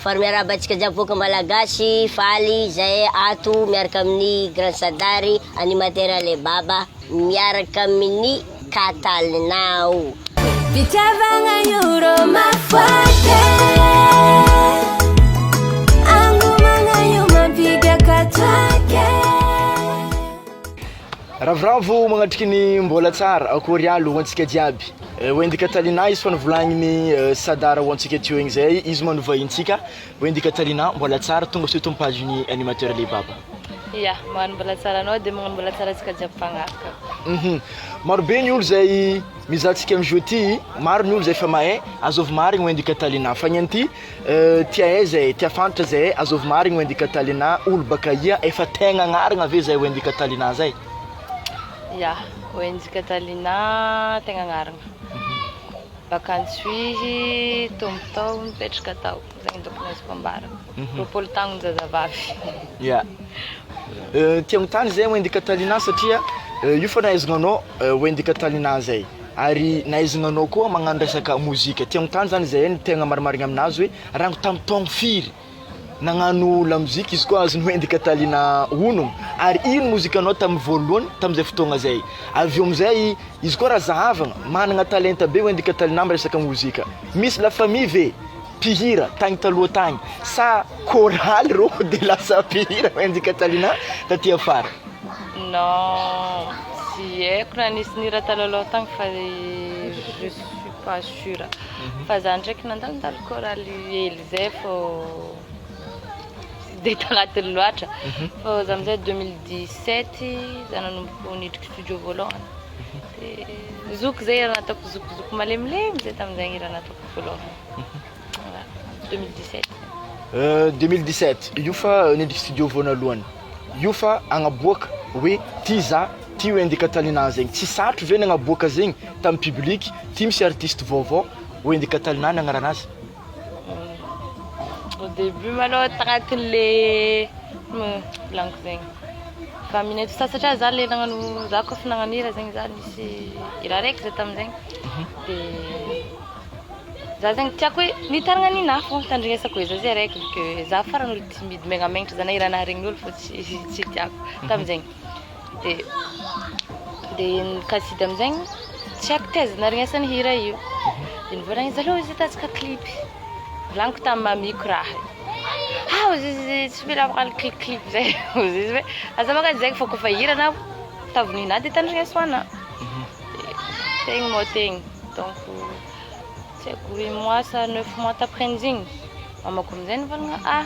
Faly miarahaba antsika jiaby vahoaka malagasy, faly zahay ato miaraka amin'ny Grand Sadary, animateur Le Baba, miaraka amin'ny Catalina o. Fitiavagna io rô mafoake Angomagna io mampigaka toake. Ravoravo magnatriky ny mbola tsara, akory alo ho antsika jiaby. Wendy Cathalina izy fa novolagnin'i Sadara ho antsika teo igny zay, izy moa no vahintsika. Wendy Cathalina mbola tsara tonga soa eto amin'ny page-n'ny animateur Le Baba. Ya, magnano mbola tsara anao dia magnano mbola tsara antsika jiaby mpagnaraka. Mhm. Maro be ny olo zay mizaha antsika amin'ny jour ty, maro ny olo zay efa mahay, azovy marigny Wendy Cathalina. Fa ny an'ity tia hay zay, tia fantatra zay, azovy marigny Wendy Cathalina, olo baka ia, efa tegna agnaragna ve zay Wendy Cathalina zay? Ya, Wendy Cathalina tegna agnaragna. Baka Antsohihy, Tombotao, nipetraka tao, zegny tokony azoko ambara. 20 taogno zazavavy. Ya. Tia agnontany zay Wendy Cathalina satria io fa nahaizagna anao Wendy Cathalina zay ary nahaizagna anao koa magnano resaka mozika. Tia agnontany zany zahay ny tegna marimarigna aminazy hoe rango tamin'ny taogno firy nagnano lamozika izy koa azon'i Wendy Cathalina honogno ary ino mozikanao tamin'ny voalohany tamin'izay fotoagna zay. Avy eo amizay izy koa raha zahavagna managna talenta be Wendy Cathalina amin'ny resaka mozika. Misy la famille ve mpihira tagny taloha tagny sa chorale rô de lasa mpihira Wendy Cathalina taty afara? Non, tsy haiko na nisy nihira talohaloha tagny fa je suis pas sure. Fa za ndraiky nandalondalo chorale hely zay fô tsy de tagnatiny loatra. Fô za amizay 2017 za nanomboko nidriky studio voalohany. De zoky zay raha nataoko zokizoky malemilemy zay tamin'izay hira nataoko voalohany. Voilà, 2017. 2017, io fa nidriky studio voanalohany, io fa agnaboaka hoe ty za, ty Wendy Cathalina zegny, tsy sarotro ve nagnaboaka zegny tamin'ny public, ty misy artiste vaovao, Wendy Cathalina ny agnaranazy? Au début malôha tagnatin'le volaniko zegny fa minety satria za le nagnano za kôfa nagnano hira zegny za nisy hira araiky zay tamin'izegny de za zegny tiako hoe nitarigna ninahy fô tandrignesako hoe za zay araiky vu que za farany olo timide megnamegtra za na hira naharegnin'olo fô tsy tsy tiako tamin'izegny de de ny kasida amizegny tsy haiko taiza naharegnesany hira io de nivolagna izy alô izy ataontsika clip volagniko tamin'ny mamiko raha io ah ozy izy tsy mila magnano clip clip zay ozy izy hoe aza magnano zegny fa kôfa hira anao tavoninahy de tandrigneso anah de tegny moa tegny donc tsy haiko huit mois sa neuf mois taprès-n'izigny mamako amizay nivolagna ah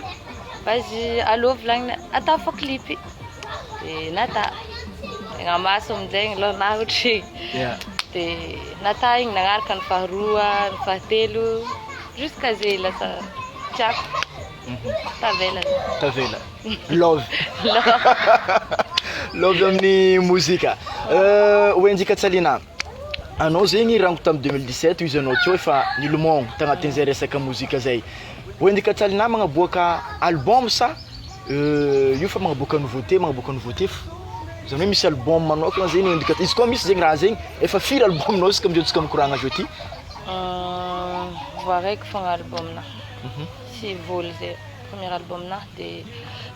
vas-y alô volagnina atao fa clip de nata tegna maso aminjay lônahy ohatry de nata igny nagnaraka ny faharoa ny fahatelo jusqu'à zay lasa tiako tavela Tavela. Love. Love amin'ny mozika. Wendy Cathalina, anao zegny rango tamin'ny 2017 izy anao teo efa nilomagno tagnatin'izay resaka mozika zay. Wendy Cathalina magnaboaka album sa io fa magnaboaka nouveauté magnaboaka nouveauté fo? Zany hoe misy album manokana zegny Wendy Cat- izy koa misy zegny raha zegny efa firy album-nao isaka amizao tsika mikoragna zao ty? Voaraiky fogna album-nahy sy voly zay premier album-nahy de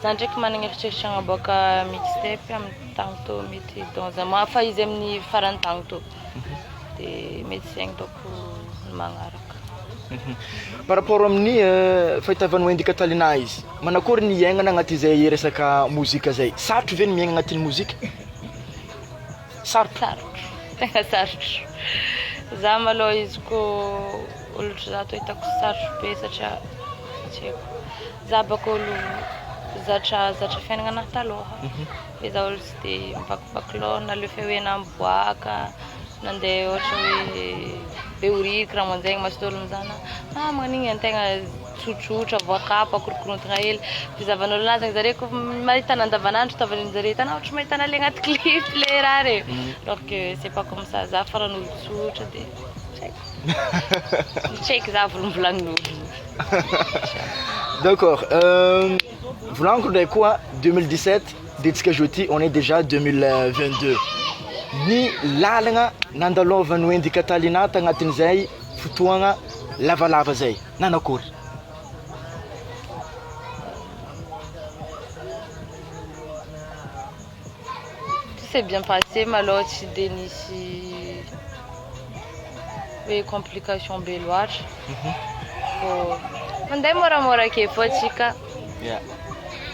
za ndraiky managna eritreritra hagnaboaka mixtape amin'ny tagno tô mety dans un mois fa izy amin'ny faran'ny tagno tô de mety zegny dônko ny magnaraka. Par rapport amin'ny fahitavan'i Wendy Cathalina izy, manakory ny hiaignana agnatin'izay resaka mozika zay? Sarotro ve ny miaigna agnatin'ny mozika? Sarotro? Sarotro, tegna sarotro. Za malôha izy kô olo ohatry za tô hitako sarotro be satria tsy haiko, za bôka olo zatra zatra fiaignananahy talôha, de za olo tsy de mivakivaky lôha na le fait hoe na miboaka nandeha ohatra hoe Behoririka raha aman-jaigny masontolo mizaha anah, ah magnan'igny antegna tsotsotra voakapa korokorontagna hely, fizahavan'olo anazy zegny zare kôfa mahita anah andavanandro tavan'injare hitanao ohatry mahita anah le agnaty clip le raha regny, alors que c'est pas comme ça, za farany olo tsotra de tsy haiko, tsy haiko za volombolanin'olo. D'accord, volagniko ndraiky koa 2017 de tsika jeudi on est déjà 2022, ny lalagna nandalovan'i Wendy Cathalina tagnatin'izay fotoagna lavalava zay, nanakôry? s'est bien passé malôha, tsy de nisy hoe complication be loatra. Fô mandeha moramora ake fô atsika.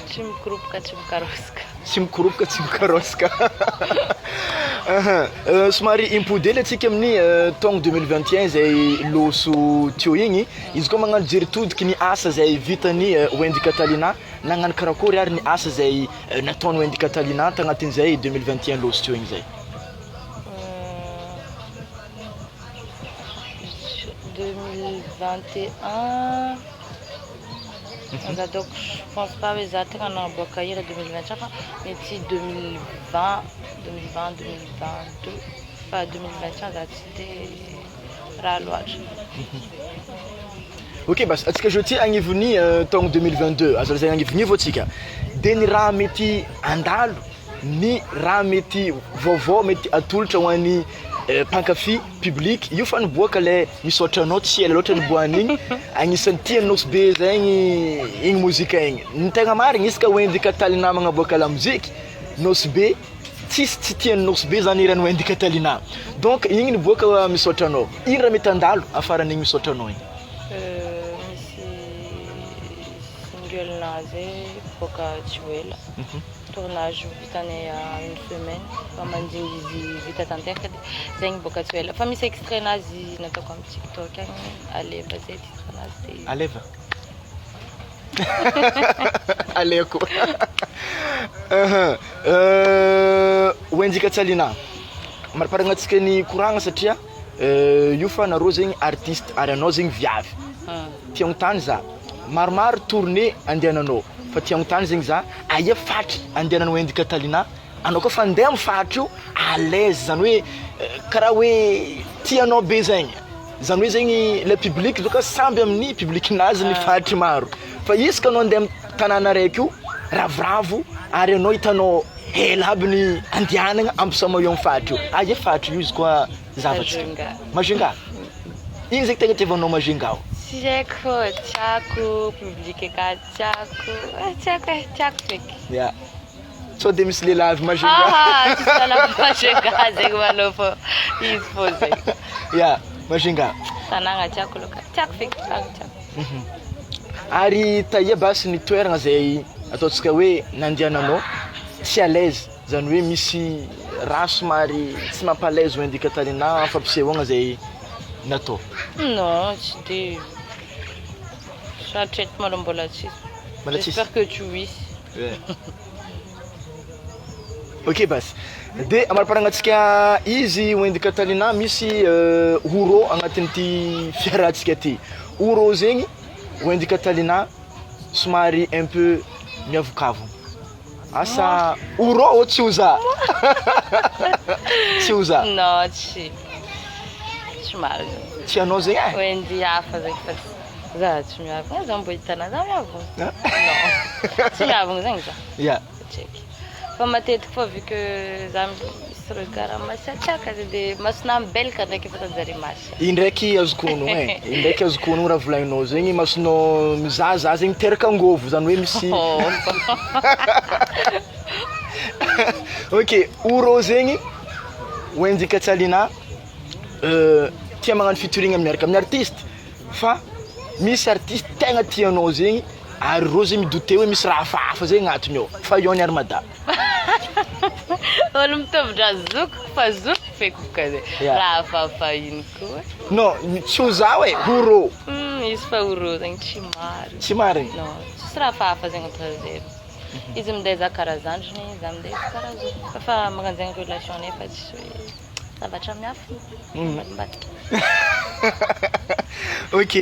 Tsy mikoropoka, tsy mikarôsaka. Tsy mikoropoka, tsy mikarôsaka. Somary impody hely antsika amin'ny taogno 2021 zay lôso teo igny, izy koa magnano jery todiky ny asa zay vitan'i Wendy Cathalina, nagnano karakôry ary ny asa zay nataon'i Wendy Cathalina tagnatin'izay 2021 lôso teo igny zay? 2021 za donc je pense pas hoe za tegna nagnaboaka hira 2021 fa mety 2020, 2020, 2022 fa 2021 za tsy de raha loatra. Ok basy, antsika zao ty agnivon'ny taogno 2022, azo lazaina agnivognivo antsika, de ny raha mety handalo, ny raha mety vaovao mety atolotra ho an'ny mpankafy public, io fa niboaka le misaotra anao tsy ela loatra niboahan'igny, agnisan'ny tian'i Nosy Be zegny igny mozika igny, ny tegna marigny isaka Wendy Cathalina magnaboaka lamoziky, Nosy Be tsisy tsy tian'i Nosy Be zany hiran'i Wendy Cathalina, donc igny niboaka misaotra anao, ino raha mety handalo afaran'igny misaotra anao igny? Misy single-nahy zay hiboaka tsy ho ela. Tournage vitanay une semaine fa mandigny izy vita tanteraka de zegny boka tsy ho ela fa misy extrait nazy nataoko amy tiktok agny Aleva zay titre nazy de Aleva Aleoko Wendy Cathalina mariparagna antsika ny koragna satria io fa nareo zegny artiste ary anao zegny viavy Te hanontany za, maromaro tournée andehananao fa te hanontany zegny za aia faritry andehananao Wendy Cathalina, anao koa fa andeha amy faritry io à l'aise zany hoe karaha hoe tianao be zegny, zany hoe zegny le public bôka samby amin'ny public-nazy ny faritry maro fa isaka anao andeha amy tanàna araiky io ravoravo ary anao hitanao ela aby ny andehanagna ampisamao eo amy faritry io, aia faritry io izy koa zavatsika? Majunga. Majunga? Ino zegny tegna itiavanao Majunga ao? Tsy haiko fô tiako, public akany tiako, eh tiako eh, tiako feky. Ya. Sao de misy lehilahy avy Majunga? Aha, tsisy lehilahy avy Majunga zegny malôha fô izy fô zegny. Ya, Majunga. Tanàgna tiako aloha ka, tiako feky, agny tiako. Ary taia basy ny toeragna zay ataontsika hoe nandiananao tsy à l'aise, zany hoe misy raha somary tsy mampa à l'aise Wendy Cathalina fampisehoagna zay natao? Non, tsy de hatreto malôha mbola tsisy. Mbola tsisy? J'espère que tsy ho hisy. Ok basy, de amariparagnatsika izy Wendy Cathalina misy oro agnatin'ity fiarahantsika ty, oro zegny Wendy Cathalina somary un peu miavokavogno, asa oro ô tsy ho za, tsy ho za. Non, tsy tsy marina. Tsy anao zegny e? Wendy hafa zegny fa tsy za tsy miavogno, za mbô hitanà za miavogno? Non, tsy miavogno zegny za. Ya. Tsy haiko. Fa matetiky fô vu que za misy regard masiatsiaka zay de masonà mibelaka ndraiky efa ataon-jare masia. Iny ndraiky azoko onogno e, iny ndraiky azoko onogno raha volagninao zegny, masonao mizahazaha zegny miteraka angôvo, zany hoe misy Ok, oro zegny Wendy Cathalina tia magnano featuring miaraka amin'ny artiste fa misy artiste tegna tianao zegny ary reo zegny mi-douter hoe misy raha hafahafa zegny agnatiny ao fa io ny Armada. Olo mitovy-draha zokiko fa zokiko feky boka zay, raha hafahafa ino koa. Non, tsy ho zaho e, ho rô. Izy fa ho rô zegny tsy marigny. Tsy marigny? Non, tsisy raha hafahafa zegny entre zay. Izy minday za karaha zandriny, za minday izy karaha zokiko. Fa magnano zegny relation-nay fa tsisy hoe zavatra miafina ambadimbadika. Ok,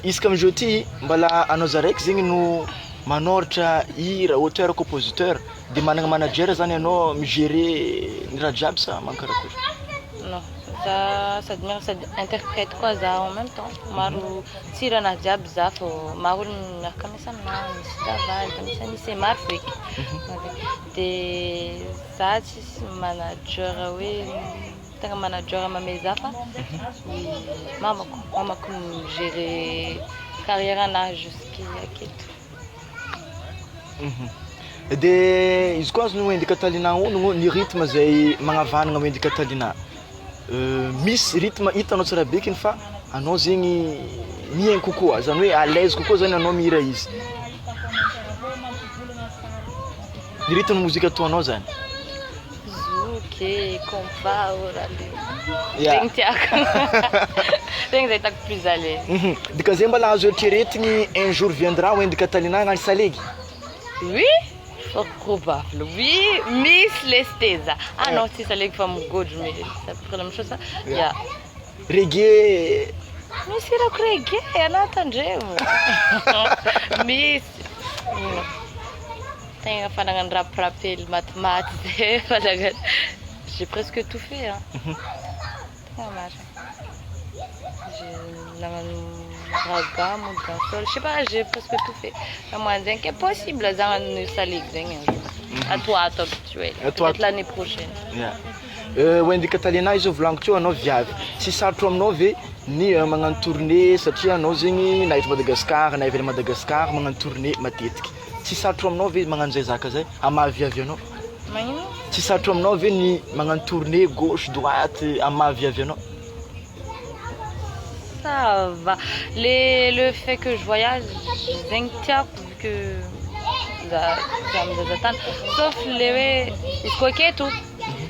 isaka amizao ty mbala anao zaraiky zegny no manôratra hira, auteur, compositeur, de managna manager zany anao mi-gerer ny raha jiaby sa mankarakôry? Non, za sady miasa sady interprète koa za en même temps, maro tsy hiranahy jiaby za fô maro olo miaraka miasa aminahy, misy Davalda, misy Anise, maro feky, de za tsisy manager hoe tegna manager mamehy za fa mamako, mamako mi-gerer carrière anahy jusqu' aketo. De izy koa azon'i Wendy Cathalina onogno ny rythme zay magnavanagna Wendy Cathalina, misy rythme hitanao tsara bekiny fa anao zegny mihaino kokoa, zany hoe à l'aise kokoa zany anao mihira izy, ny rythme mozika ataonao zany. Zouk e, compas ô raha le Ya. regny tiako, regny zay hitako plus à l'aise. Dikazay mbala azo eritreretigny un jour viendra Wendy Cathalina hagnano salegy? Oui, fort probable, oui, misy lesy za. Ah non, tsy salegy fa migodro mais c'est à peu près la même chose fa ya. Reggae. Misy hirako reggae, anao tandremo. Misy. Ino? Tegna fa nagnano rap rap hely matimaty zay fa nagnano j'ai presque tout fait hein. Tegna marina. J'ai nagnano raga mo dancehall, je sais pas, j'ai presque tout fait. Raha magnano zegny ke possible za hagnano salegy zegny un jour. Ato ato aby tsy ho ela. Ato ato. Peut-être l'année prochaine. Ya. Wendy Cathalina izao volagniko teo anao viavy, tsy sarotro aminao ve ny magnano tournée satria anao zegny na eto Madagascar na ivelan'i Madagascar magnano tournée matetiky. Tsy sarotro aminao ve magnano zay zaka zay amin'ny maha viavy anao? Magnino? Tsy sarotro aminao ve ny magnano tournée gauche droite amin'ny maha viavy anao? Ça va. Le le fait que je voyage zegny tiako vu que za tia mizaza tany sauf le hoe izy koa aketo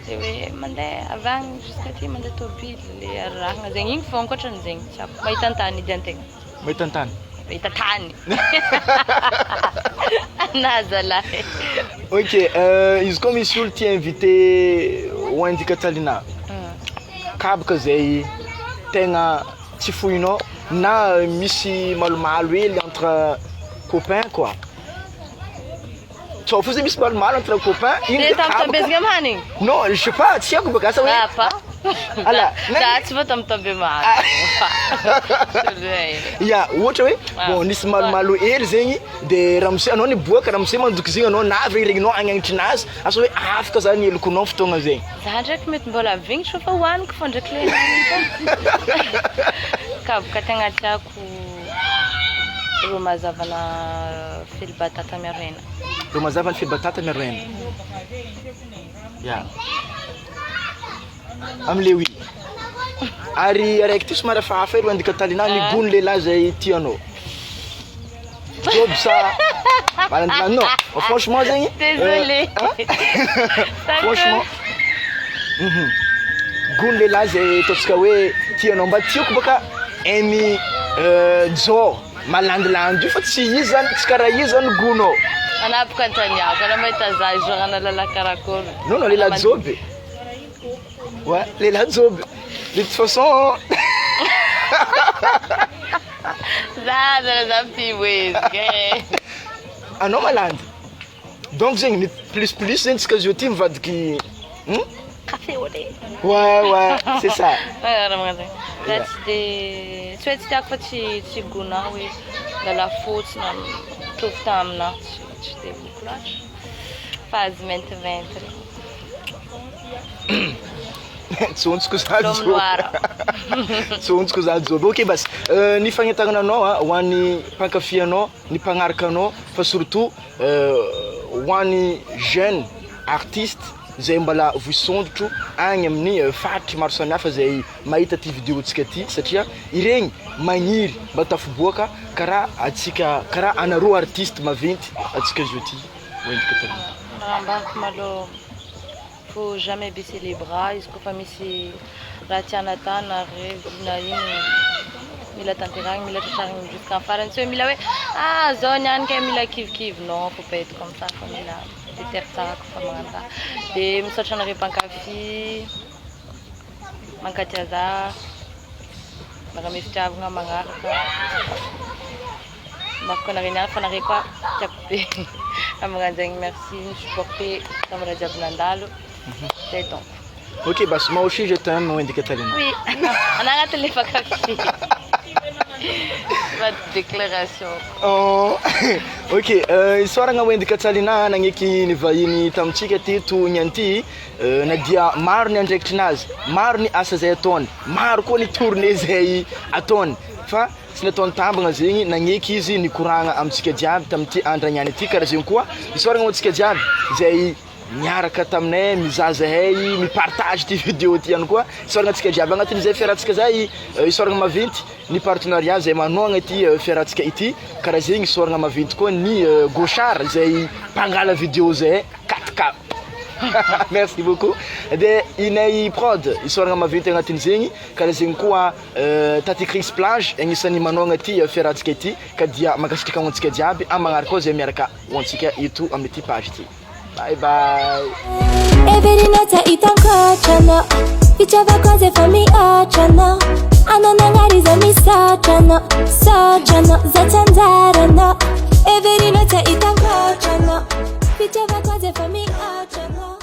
le hoe mandeha avy agny jusqu'aty mandeha tôbily le arahagna zegny igny fô ankoatran'izegny tiako mahita an-tany edy an-tegna. Mahita an-tany? Mahita tany. Na zalahy. Ok, izy koa misy olo tia invité Wendy Cathalina, kabaka zay tegna tsy foinao na misy malomalo hely entre copain quoi. Tsao fo zay misy malomalo entre copain, iny De de kabaka. tambitambiazagna amy hanigny? Non, je sais pas, tsy haiko baka asa hoe. Ah, pa. Ala, Za tsy voatambitamby amy hanigny. Ya, ohatra hoe Ah. bon nisy malomalo hely zegny de ramose anao niboaka ramose mandoky zegny anao na avy regninao agny agnitrinazy asa hoe afaka zany helokonao fotoagna zegny. Za ndraiky mety mbola vignitry fa hohaniko fô ndraiky le hanigny fô. Kabaka tegna tiako ro mazavana fely batata miaro hena. Ro mazava ny fely batata miaro hena. Ya. Amle oui. Ary araiky ty somary hafahafa hely Wendy Cathalina ny gony lehilahy zay tianao. Job sa malandilandy non. Franchement zegny. Désolé. hein? Franchement. Gony lehilahy zay ataontsika hoe tianao mba tiako baka aimy Jao malandilandy io fa tsy izy zany tsy karaha izy zany gonao. Anapaka antaniako, anao mahita za izorana lalahy karakory. Non non lehilahy joby. Ouais, lehilahy joby. De toute façon Za zala za mpihoezika e. Anao malandy. Donc zegny ny plus plus zegny tsika zio ty mivadiky hmm? Café au lait. Ouais ouais, c'est ça. Raha magnano zegny. Za tsy de tsy hoe tsy tiako fa tsy tsy goût-na hoe lalahy fotsy na mitovy taminah tsy tsy de goût-ko loatra. Fa azy maintimainty regny. Tsontsoko za L'homme Joby. noir. Tsontsoko za Joby. Ok basy, ny fagnentagnana anao a, ho an'ny mpankafy anao, ny mpagnaraka anao fa surtout ho an'ny jeune artiste zay mbala voisondrotro agny amin'ny faritry maro samihafa zay mahita ty video-ntsika ty satria iregny magniry mba tafiboaka karaha antsika karaha anareo artiste maventy antsika zao ty. Wendy Cathalina. Raha ambarako malôha faut jamais baisser les bras izy koa fa misy raha tiana atao na rêve na ino mila tanterahina mila tratrarina jusqu'à farany tsy hoe mila hoe ah zao niany kay mila kivikivy non faut pas être comme ça fa mila déter tsara koa fa magnano raha de misaotra anareo mpankafy mankatia za magname fitiavagna magnaraka Mariko anareo niany fa nareo koa tiako be magnano zegny merci mi-supporter tamin'ny raha jiaby nandalo zay donc. Ok basy moi aussi je t'aime Wendy Cathalina. Oui anah agnatin'ny le mpankafy Mivadiky déclaration. Oh ok isaoragna Wendy Cathalina nagneky nivahiny tamintsika teto niany ty na dia maro ny andraikitrinazy, maro ny asa zay ataony, maro koa ny tournée zay ataony. Fa tsy nataony tambagna zegny, nagneky izy nikoragna amintsika jiaby tamin'ity andra niany ity, karaha zegny koa isaoragna ho antsika jiaby zay niaraka taminay mizaha zahay mi-partage ty vidéo ty ihany koa, isaoragna antsika jiaby agnatin'izay fiarahantsika zay, isaoragna maventy ny partenariat zay manohagna ity fiarahantsika ity, karaha zegny isaoragna maventy koa ny Gauchard zay mpangala vidéo zahay 4K merci beaucoup, de Inay prod isaoragna maventy agnatin'izegny, karaha zegny koa Taty Chris Plage agnisan'ny manohagna ity fiarahantsika ity ka dia mankasitraka ho antsika jiaby amin'ny magnaraka koa zay miaraka ho antsika eto amin'ity page ity. Bye bye. Everina tsy ahita ankoatra anao. Fitiavako azy efa mihoatra anao. Anao nagnary iza misaotra anao. Saotra anao, za tsy anjaranao. Everina tsy ahita ankoatra anao. Fitiavako azy efa mihoatra anao.